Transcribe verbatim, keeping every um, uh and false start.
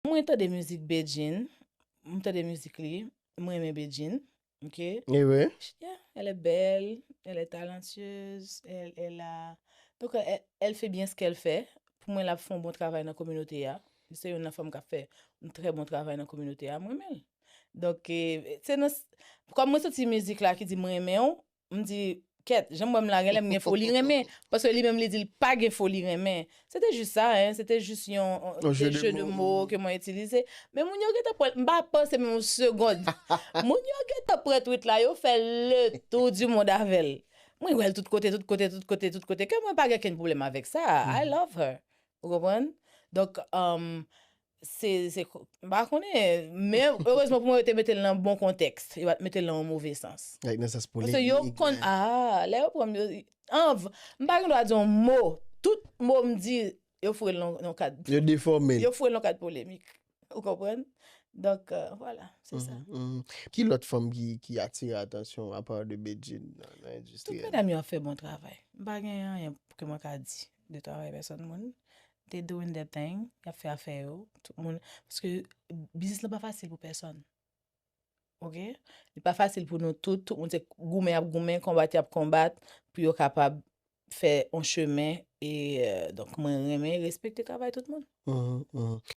Mwen tande mizik Bedjine, m tande mizik li, mwen renmen Bedjine, ok? E vre? Yeah, elle est belle, elle est talentueuse, elle, elle a... Donc, elle, elle fait bien ce qu'elle fait. Pou mwen, l ap fè yon bon travay nan kominote a. Se youn nan fanm k ap fè yon trè bon travay nan kominote a, mwen renmen l. Donk, eh, se nan... Kòm mwen soti mizik la ki di mwen renmen w, m di, kèt, jan m wè m la, genlè m gen foli renmen. Paske li menm, li di l pa gen foli renmen. Se te jis sa, hein, se te jis yon Un jeu de jeu de mots. Mots ke mwen itilize. Men moun yo gentan pran, m pa panse menm yon segond. Moun yo gentan pran tweet la, yo fè le tour du monde avè l. Mwen wè l tout kote, tout kote, tout kote, tout kote. Ke mwen pa gen kenn pwoblèm avèk sa. I love her. Ou konprann? Donk, um, se, se, m pa konnen, men erezman pou mwen, yo te mete l nan bon kontèks. Yo pa t mete l nan yon move sans. Like nan sans Paske yo polemik. konn, ah, lè yo pran m, yo, anv, m pa gen dwa di yon mo. Tout mo m di, yo foure l nan, nan kad. Yo defòme l. Yo foure l nan kad polemik. Ou konprann? Donk, euh, vwala, se sa. Mhm, mhm. Ki lòt fanm ki, ki atire atansyon apa de Bedjine nan, nan Tout endistri a? medam yo ap fè bon travay. M pa gen anyen ke mwen ka di de travay pèsòn moun. They doing their thing, y ap fè afè yo. Tout moun, paske biznis lan pa fasil pou pèsòn. Ok? Li pa fasil pou nou tout. Tout moun se goumen y ap goumen, konbat y ap konbat pou yo kapab fè yon chemen. E, euh, donk, mwen renmen respekte travay tout moun. Mhm, mhm.